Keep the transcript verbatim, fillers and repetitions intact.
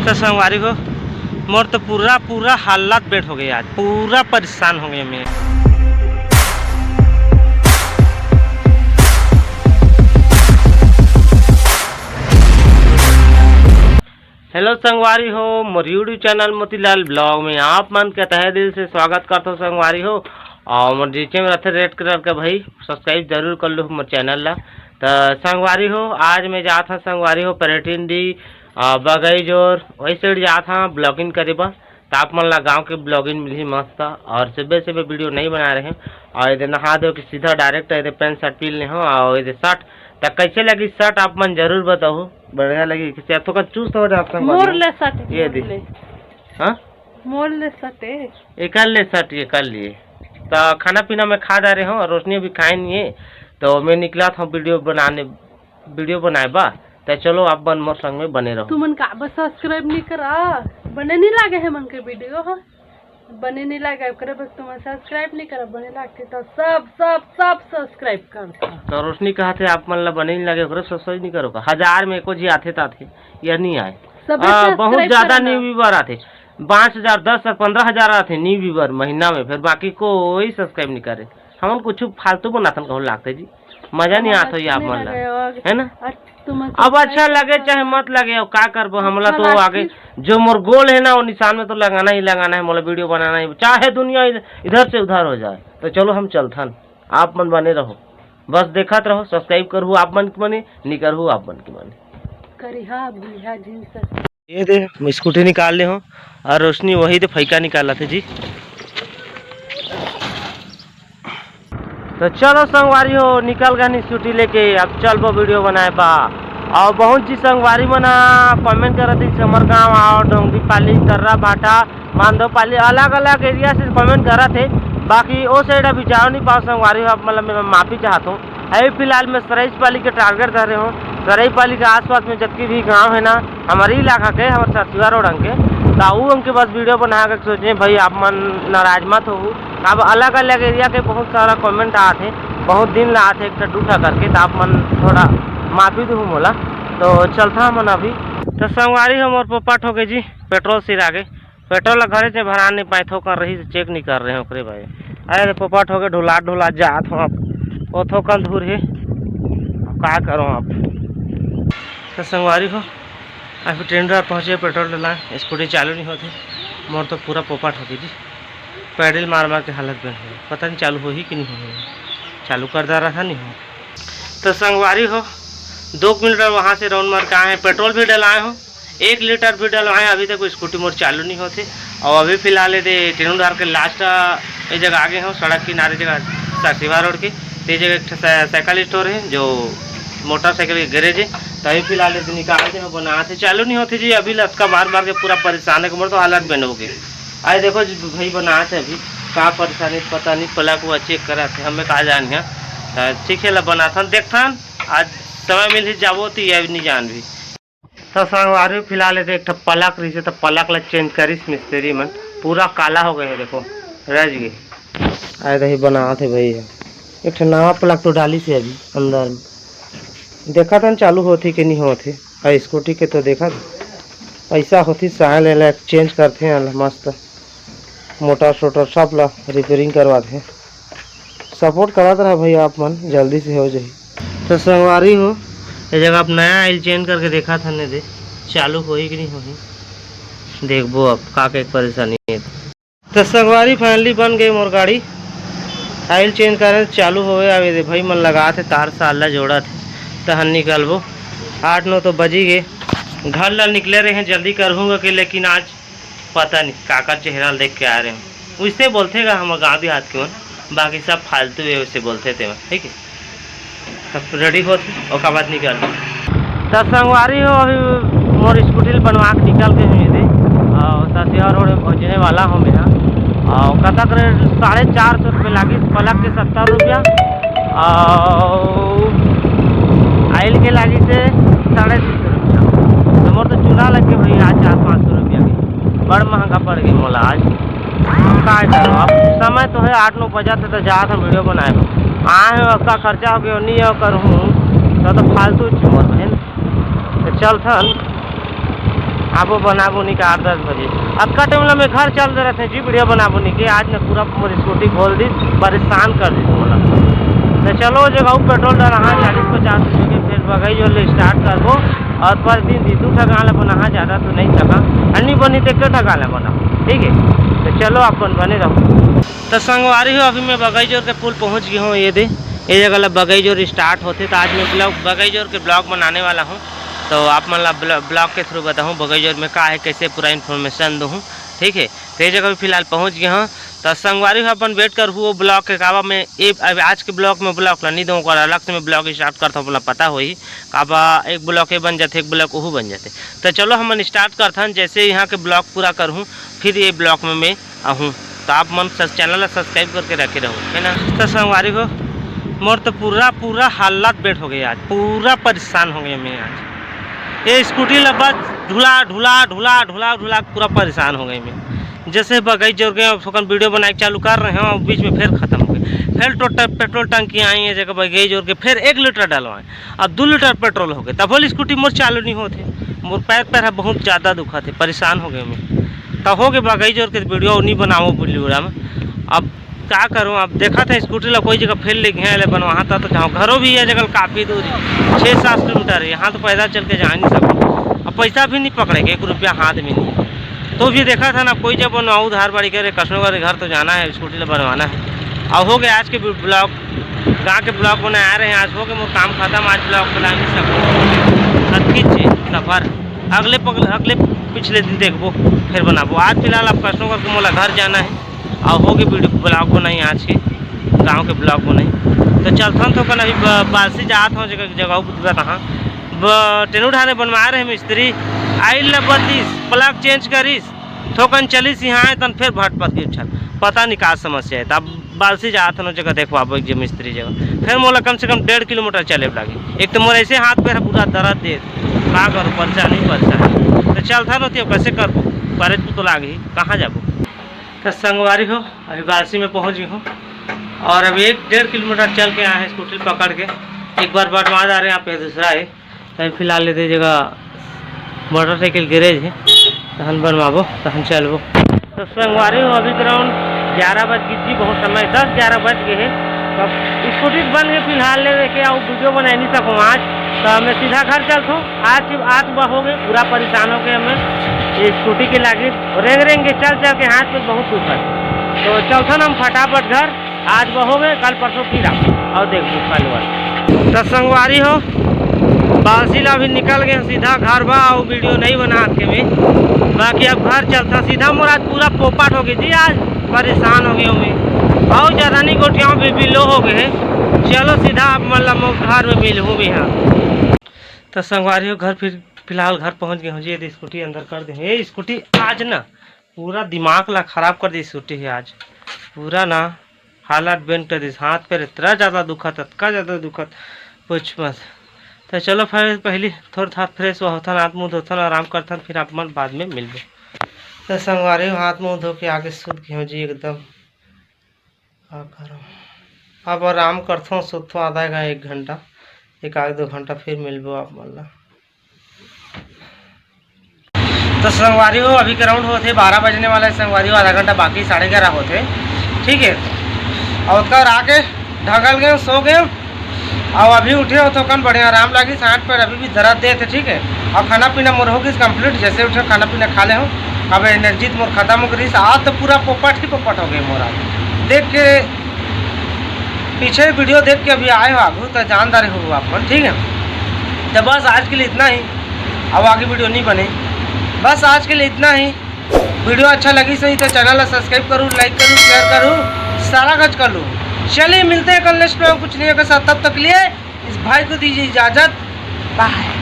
तो संगवारी हो, मोर तो पूरा, पूरा हालत बेट हो गई आज, पूरा परेशान हो गए मैं। हेलो संगवारी हो, मोर YouTube चैनल मोतीलाल ब्लॉग में आप मन के तहे दिल से स्वागत करथो संगवारी हो। और मोर नीचे में रहते रेड कलर का भाई, सब्सक्राइब जरूर कर लो मोर चैनल ला। तो संगवारी हो, आज मैं जात हूँ संगवारी हो, प्लेटिन डी, आ, बगई जोर, वही साइड जात हूँ ब्लॉगिंग करे बर। तो आप मन ला गाँव के ब्लॉगिंग मिलही मस्त। और सुबह सुबह वीडियो नहीं बना रहे हैं। और इधर नहा धो के सीधा डायरेक्ट इधर पैंट शर्ट पी ले हो, और इधर शर्ट। तो कैसे लगी शर्ट, आप मन जरूर बताओ। बढ़िया लगी, किसी थोड़ा चुस्त हो जाता है मोर बाबू। ले सट, ये मोर दे। ले। हाँ? मोर ले सटे। एकर ले सट, ये कर लिए। तो खाना पीना मैं खा जा रहे हूँ, रोशनी अभी खाए नहीं है, तो मैं निकला था वीडियो बनाने, वीडियो बनाए बा। तो चलो, आप मन मोर संग में बने रहो। तुमन का बस सब्सक्राइब नहीं करा, बने नहीं लागे है मन के वीडियो, हाँ। बने नहीं लागे, ओकरे बस तुमन सब्सक्राइब नहीं करा, बने लागते तो सब, सब, सब सब्सक्राइब करता। तो रोशनी कहा थे, आप मन ला बने नहीं लागे, ओकरे सब्सक्राइब नहीं करो का? हजार में एको जी आथे ताथे, यह नहीं आए। सबे आ, बहुत सब्सक्राइब ज्यादा करना। न्यू व्यूअर आथे, पाँच हजार, दस हजार, पन्द्रह हजार आथे न्यू व्यूअर महीना में, फिर बाकी कोई सब्सक्राइब नहीं करे। हमन कुछ फालतू बनाथन कहूँ लागते जी, मजा नहीं आता ये आप मन ला, है ना? अब अच्छा लगे चाहे मत लगे, अब का करबो, हमला तो आगे जो मोर गोल है ना, वो निशान में तो लगाना ही लगाना है, मोला वीडियो बनाना ही, चाहे दुनिया इध-, इधर से उधर हो जाए। तो चलो हम चलथन, आप मन बने रहो, बस देखत रहो, सब्सक्राइब करहु आप मन के मने, नहीं करहु आप मन के मने। करिहा भुलिहा जिन सक- ये दे, मैं स्कूटी निकाल ले हूँ और रोशनी वही दे फैका निकाला थे जी। तो चलो संगवारी हो, निकल गए स्कूटी लेके, अब चलबो वीडियो बनाए बा। और बहुत जी संगवारी मन कमेंट करत है, हमर गाँव और डोंगरी पाली, तर्रा भाटा, मांदो पाली, अलग अलग एरिया से कमेंट करत है। बाकी ओ साइड अभी जाओ नहीं पाओ संगवारी हो, आप मतलब मैं माफी चाहता हूँ। अभी फिलहाल मैं सराइपाली के टारगेट धरे हूँ। सराइपाली के आसपास में जतकी भी गांव है ना, हमारे इलाका के, हमारे सतुआ रोड अंग के, तो ऊ अंग के बस वीडियो बना के सोचे भाई, आप मन नाराज मत हो। अब अलग अलग एरिया के बहुत सारा कमेंट आत है, बहुत दिन ला आत है, एक ठा दू ठा करके, तो आप मन थोड़ा माफी दू मोला। तो चलता मन अभी। तो संगवारी हो, मोर पोपट हो गए जी, पेट्रोल सिरा गे। पेट्रोल ला घरे से भरा नहीं पाए, थोकन रही से चेक नहीं कर रहे हैं ओकरे भाई। अरे तो पोपट हो गए, ढुला ढुला जात हो आप, ओ थोकन धूर है, अब का करो आप। तो संगवारी हो, अभी ट्रेन द्वारा पहुँचे, पेट्रोल डला, स्कूटी चालू नहीं होती। मोर तो पूरा पोपट हो गई जी, पैडल मार मार के हालत बन हो गई। पता नहीं चालू होही कि नहीं होही, चालू कर दे रहा था, नहीं हो। तो संगवारी हो, दो किलोमीटर वहाँ से राउंड मार के आए हैं, पेट्रोल भी डलाए हो, एक लीटर भी डलवाए, अभी तक वो स्कूटी मोर चालू नहीं होते। और अभी फिलहाल ये दे टेनू धार के लास्ट ये जगह आगे हो, सड़क किनारे जगह सरसीवा रोड के, ते जगह एक ठो साइ-, साइकिल स्टोर है जो मोटरसाइकिल के गैरेज है। तो अभी फिलहाल ये दे निकाल दे हो, बना थे, चालू नहीं होते जी। अभी लटका मार मार के पूरा परेशान है, मोर तो हालत बन हो गई। आए देखो जी, भाई बना थे अभी, का परेशानी पता नहीं, पलक वो चेक करा थे, हमें कहा जान है। तो ठीक है, ला बनाथन, देखथन, आज समय मिल ही जाबो तो ये नहीं जान भी। तो संगवारी फिलहाल ये दे एक ठो पलक रही से, तो पलक ला चेंज करिस मिस्त्री मन, पूरा काला हो गए है, देखो रज गए। आए दही बनात है भाई, एक ठो नवा पलक तो डाली से अभी अंदर में, देखा था चालू होती कि नहीं होती। आ स्कूटी के तो देखा था, पैसा होती साय ले ला चेंज करते हैं मस्त, मोटर सोटर सब ला रिपेयरिंग करवाते हैं। सपोर्ट करत रहा भाई आप मन, जल्दी से हो जाही। तो संगवारी हो, ये जगह आप नया ऑयल चेंज करके देखा था ने दे, चालू होही कि नहीं होही, देखबो अब का के परेशानी है। तो संगवारी फाइनली बन गई मोर गाड़ी, ऑयल चेंज करे चालू होवे। आवे दे भाई मन लगा थे तार साल ला जोड़ा थे, तहन निकलबो। आठ नौ तो बजी गए, घर ला निकले रहे हैं जल्दी करहूँगा के, लेकिन आज पता नहीं काकर चेहरा ल देख के आ रहे हो। वैसे बोलते गा हमर गाँव देहात के मन, बाकी सब फालतू है वैसे बोलते थे, ठीक है। तब रेडी होत, ओकर बाद निकल। तो संगवारी हो, अभी मोर स्कूटी ल बनवा के निकल गए हैं दे, और ससिया रोड में पहुँचने वाला हूँ मैं। और कतक रे, साढ़े चार सौ रुपये लागी, पलक के सत्तर रुपया, और आयल के लागी से साढ़े तीन सौ रुपया। तो मोर तो चूल्हा लग के भाई आज चार पाँच सौ रुपया के, बड़ महंगा पड़ गई मोला आज। अब का करो, अब समय तो है आठ नौ बजा थे तो जात हम वीडियो बनाए हो, आए हो, आपका खर्चा हो गया, नहीं हो करूँ तो, तो फालतू छे मोर बहन। तो चलथन। आबो बनाबो नहीं के आठ दस बजे। अतका टाइम ला मैं घर चल दे रहते जी, वीडियो बनाबो नहीं के। आज ने पूरा मोर स्कूटी खोल दी, परेशान कर दी मोला। तो चलो, जगह पेट्रोल डाला, हाँ, चालीस पचास रुपये के, फिर बगई जो ले स्टार्ट करबो। और पर दिन दीदू ठगा ला बना, हाँ, ज़्यादा तो नहीं सका, अन्नी बनी तो एक ठगा ला बना, ठीक है। तो चलो, अपन बने रहो। तो संगवारी हो, अभी मैं बगई जोर के पुल पहुँच गई हूँ। ये दे, ये जगह ला बगई जोर स्टार्ट होते, तो आज मैं ब्लॉग, बगई जोर के ब्लॉग बनाने वाला हूँ। तो आप मन ला ब्लॉ-, ब्लॉग के थ्रू बताहूँ बगई जोर में का है, कैसे पूरा इन्फॉर्मेशन दूँ, ठीक है। तो ये जगह भी फिलहाल पहुँच गए हूँ। तो संगवारी हो, अपन वेट करहू वो ब्लॉग के, काबा में ये अब आज के ब्लॉग में ब्लॉग ला नहीं दूँ, और अलग से मैं ब्लॉग स्टार्ट करता हूँ, बोला पता होही, काबा एक ब्लॉग ये बन जाते, एक ब्लॉग वहू बन जाते। तो चलो, हमन स्टार्ट करथन, जैसे यहाँ के ब्लॉग पूरा करहूँ, फिर ये ब्लॉग में मैं आहूँ। तो आप मन सस-, चैनल ला सब्सक्राइब करके रखे रहो, है ना। तो संगवारी हो, मोर तो पूरा, पूरा हालत बेड हो गई आज, पूरा परेशान हो गई मैं आज। ये स्कूटी ला बस ढुला, ढुला, ढुला, ढुला, ढुला, पूरा परेशान हो गई मैं। जैसे बगई जोर के अब थोकन वीडियो बनाए के चालू कर रहे हो, बीच में फिर खत्म हो गई। फिर टोटल पेट्रोल टंकी आई है जगह बगई जोर के, फिर एक लीटर डलवाए, अब दो लीटर पेट्रोल हो गए, तब बोल स्कूटी मोर चालू नहीं होते। मोर पैर, पैर ह बहुत ज़्यादा दुखत है, परेशान हो गए मैं। तो हो गए बगई जोर के वीडियो नहीं बनाओ बुल्ली उड़ा में। अब का करूँ, अब देखा था स्कूटी ला कोई जगह फेल लेके हैं, ले बनवाहा था तो जाऊँ, घरों भी ये जगह काफ़ी दूर है, छः सात किलोमीटर है, यहाँ तो पैदल चल के जा नहीं सकूँ। अब पैसा भी नहीं पकड़ेगा, एक रुपया हाथ में नहीं। तो भी देखा था ना, कोई जब बनवाऊ उधार बाड़ी करे, कस्टमर के घर तो जाना है, स्कूटी ला बनवाना है। और हो गया आज के ब्लॉग, गाँव के ब्लॉग बनाए आ रहे हैं, आज हो गए मोर काम खत्म, आज ब्लॉग बना नहीं सकूँ। अब खींचे सफ़र, अगले पग-, अगले पिछले दिन देखबो, फिर बनाबो। आज फिलहाल आप कस्टमर के मोला घर जाना है, और हो गए वीडियो ब्लॉग बनाई आज के, गाँव के ब्लॉग बनाई। तो चलथन तो कन अभी ब-, बासी जात हूँ जगह, जगह बताहा। ब-, टेनू ढाने बनवा रहे मिस्त्री, आइल न बतीस, प्लग चेंज करिस, थोकन चलिस यहाँ आए तन फिर भटपट के उछल, पता नहीं का समस्या है। तब बालसी जात हन ओ जगह देखवाबो एक जे मिस्त्री जगह, फिर मोला कम से कम डेढ़ किलोमीटर चले लागी। एक तो मोर ऐसे हाथ पैर पूरा दर्द दे, का करूँ, परेशानी परेशानी। तो चलथा रहती, अब कैसे करबो, करे तो लागही, कहाँ जाबो। तो संगवारी हो, अभी बालसी में पहुँच गई हूँ और अभी एक डेढ़ किलोमीटर चल के आए हैं स्कूटी पकड़ के। एक बार बटवा जा रहे हैं, यहाँ पे दूसरा है। तो अभी फिलहाल ये दे जगह मोटरसाइकिल गैरेज है, तहन बनवाबो, तहन चलबो। तो संगवारी हो, अभी ग्राउंड ग्यारह बज गई थी, बहुत समय, दस ग्यारह बज गए हैं। तो अब स्कूटी बन के फिलहाल ले देखे आओ, वीडियो बना नहीं सकूँ आज। तो मैं सीधा घर चलता हूँ। आज की आज सुबह हो गए, पूरा परेशान हो गए हमें ये स्कूटी के लागी, रेंग रेंग के चल चल के हाथ में बहुत दुख है। तो चलता ना हम फटाफट घर, आज वो हो गए, कल परसों फिर आओ और देखो कल वाला। तो संगवारी हो, बासी ला भी निकल गए सीधा घर बा, और वीडियो नहीं बना के में, बाकी अब घर चलता सीधा। मोर आज पूरा पोपट हो गई जी, आज परेशान हो गए हमें, और ज़्यादा नहीं गोठियाओ, बीपी लो हो गए। चलो सीधा आप मतलब मोर घर में मिल हूँ भी हाँ। तो संगवारी हो, घर फिर फिलहाल घर पहुँच गए हूँ जी। ये स्कूटी अंदर कर दे, ये स्कूटी आज ना पूरा दिमाग ला खराब कर दी स्कूटी है आज। पूरा ना हालत बेंड कर दी, हाथ पैर इतना ज़्यादा दुखत, इतना ज़्यादा दुखत, पूछ मत। तो चलो फिर पहली थोड़ा था फ्रेश हुआ होथन, हाथ मुँह धोथन, आराम करथन, फिर आप मन बाद में मिलबो। तो संगवारी हो, हाथ मुँह धो के आगे सूत गए हूँ जी एकदम। का करूँ, अब आराम करथों, सोथों आधा घ-, एक घंटा, एक आध दो घंटा फिर मिलबो आप मन ला। तो संगवारी हो, अभी के राउंड होते बारह बजने वाला है संगवारी हो, आधा घंटा बाकी, साढ़े ग्यारह होते, ठीक है। और ओतका आके ढगल गए, सो गए, और अभी उठे हो तो कन बढ़िया आराम लागी, हाथ पैर अभी भी दर्द देत हे, ठीक है। और खाना पीना मोर हो गई कंप्लीट, जैसे उठे खाना पीना खा ले हो। अब एनर्जी तो मोर खत्म हो गई, आज तो पूरा पोपट ही पोपट हो गए मोर। आज देख के पीछे वीडियो देख के अभी आए हो आगू, तो जान डारे हो आप मन, ठीक है। तो बस आज के लिए इतना ही, अब आगे वीडियो नहीं बने, बस आज के लिए इतना ही। वीडियो अच्छा लगी सही तो चैनल ला सब्सक्राइब करूँ, लाइक करूँ, शेयर करूँ, सारा कुछ कर लूँ। चलिए मिलते हैं कल नेक्स्ट में कुछ नया के साथ, तब तक के लिए इस भाई को दीजिए इजाज़त, बाय।